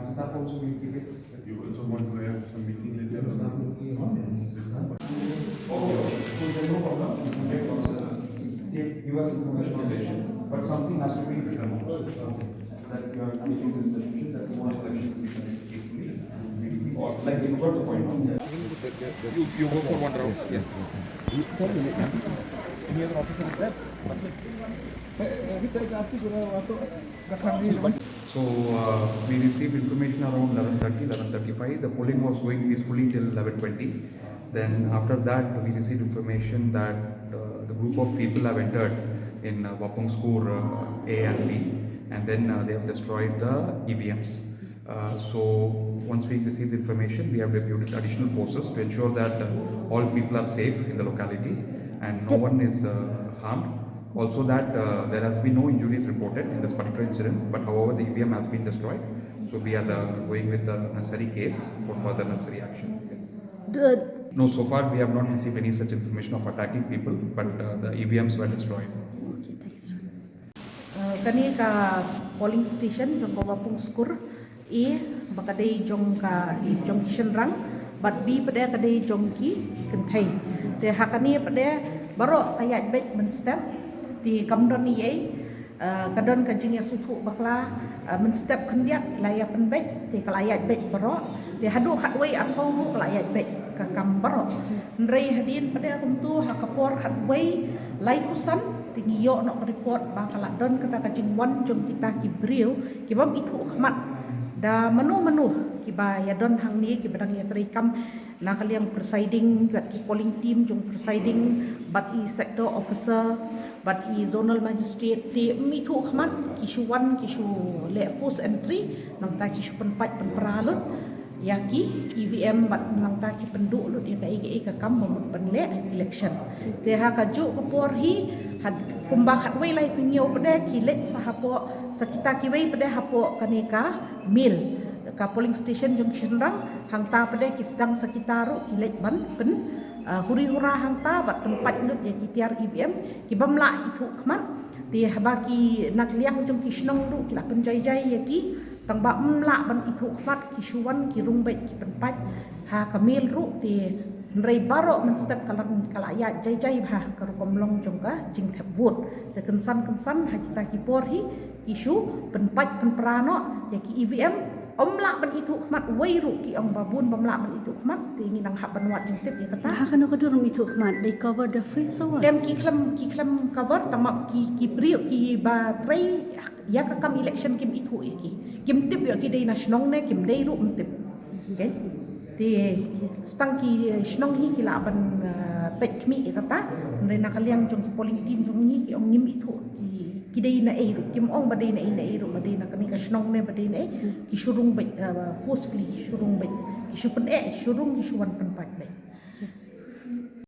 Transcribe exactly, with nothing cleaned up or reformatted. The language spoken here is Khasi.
Staff also will give it. You also want to have some meeting later? Staff will be on. Okay, okay. So there's no problem. Give us information on this. But something has to be written also. That you are committing this decision that you want election to be conducted peacefully. Or like you got the point, no? You, you go for one round. Yeah. Any other officer is there? So uh, we received information around eleven thirty, eleven thirty-five. The polling was going peacefully till eleven twenty. Then after that, we received information that uh, the group of people have entered in uh, Wapung Skur uh, A and B, and then uh, they have destroyed the E V Ms. Uh, so once we received information, we have deputed additional forces to ensure that uh, all people are safe in the locality and no one is uh, harmed. Also that uh, there has been no injuries reported in this particular incident, but however the E V M has been destroyed. So we are uh, going with the necessary case for further necessary action. No, so far we have not received any such information of attacking people, but uh, the E V Ms were destroyed. Okay, thank you, sir. Uh, kane ka polling station jong ka Wapung Skur A ba ka dei jong ka, jong ki shynrang, bad B pat ka dei jong ki kynthei. Te ha kane pat baroh ka ïaid beit mynstep. Te kam don ei ei, uh, ka don ka jingïasngewthuh bakla, uh, mynstep khyndiat la ïa pynbeit, te ka la ïaid beit baroh. Te haduh khatwei arphew ruh ka la ïaid beit ka kam baroh. Hynrei hadien pat kumta ha ka por khatwei laiphew san te ngi ïoh noh ka report ba ka la don kata ka jingwan jong kita ki briew ki bym ithuh khmat da mano mano kiba ïa don hangne kiba dang ïa trei kam na ka liang presiding, bad ki polling team jong presiding, bad i sector officer, bad i zonal magistrate, te ym ithuh khmat ki shu wan ki shu leh forced entry, nangta ki shu pynpait pynpra lut ïa ki E V M bad nangta ki pynduh lut ïa kaei kaei ka kam ba mut ban leh election. Te ha kajuh ka por hi, kumba khatwei laiphew hynñiew pat ki leit sa hapoh, sa kita kiwei pat hapoh kane ka Mill, ka polling station jong ki shynrang, hangta pat ki sdang sa kita ruh ki leit ban pyn uh, huri hura hangta bad pynpait lut ïa ki tiar E V M ki bym lah ithuh khmat. Te haba ki na ka liang jong ki shnong ruh ki la pynjai jai ïa ki, tang ba ym lah ban ithuh khmat ki shu wan ki rung beit ki pynpait ha ka Mill ruh. Te hynrei baroh mynstep ka la, ka la ïaid jai jai bha ka rukom long jong ka jingthep vote. Te kynsan kynsan ha kita ki por hi ki shu pynpait pynpra noh ïa ki E V M, ym lah ban ithuh khmat, wei ruh ki ong ba bun bym lah ban ithuh khmat. Te ngi nang hap ban wad jingtip ïa kata. Ha kano ka dur ym ithuh khmat, they cover the face or what? Em, ki khlem, ki khlem cover, tang ba ki, ki briew kiba trei ïa ka kam election kim ithuh ïa ki. Kim tip ïa ki dei na shnong ne kim dei ruh ym tip. Okay. Te tang ki shnong hi ki lah ban uh, peit khmih ïa kata. Hynrei na ka liang jong ki polling team jong ngi ki ong ngim ithuh ki, ki dei na ei ruh, kim ong ba dei na ei na ei ruh, ba dei na kane ka shnong ne ba dei na ei. Ki shu rung beit, uh, forcefully shu rung beit, ki shu pyneh, shu rung, ki shu wan pynpait beit.